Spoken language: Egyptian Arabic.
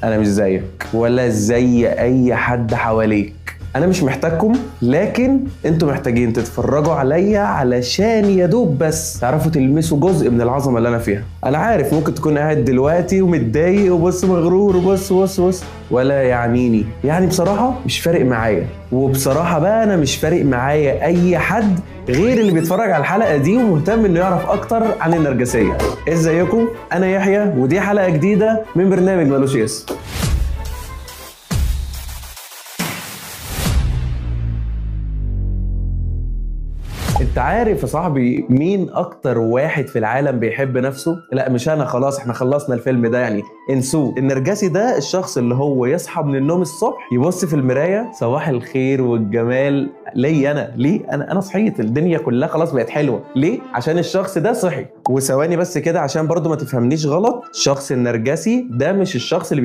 انا مش زيك ولا زي اي حد حواليك. انا مش محتاجكم، لكن انتوا محتاجين تتفرجوا عليا علشان يا دوب بس تعرفوا تلمسوا جزء من العظمة اللي انا فيها. انا عارف ممكن تكون قاعد دلوقتي ومتضايق وبص مغرور وبص بص بص ولا يعنيني، يعني بصراحة مش فارق معايا. وبصراحة بقى انا مش فارق معايا اي حد غير اللي بيتفرج على الحلقة دي ومهتم انه يعرف اكتر عن النرجسية. ازيكم؟ انا يحيى ودي حلقة جديدة من برنامج مالوش اسم. انت عارف يا صاحبي مين اكتر واحد في العالم بيحب نفسه؟ لا مش انا، خلاص احنا خلصنا الفيلم ده يعني انسوه. النرجسي ده الشخص اللي هو يصحى من النوم الصبح يبص في المراية، صباح الخير والجمال ليه انا؟ ليه انا صحيت، الدنيا كلها خلاص بقت حلوة. ليه؟ عشان الشخص ده صحي. وثواني بس كده عشان برضو ما تفهمنيش غلط، الشخص النرجسي ده مش الشخص اللي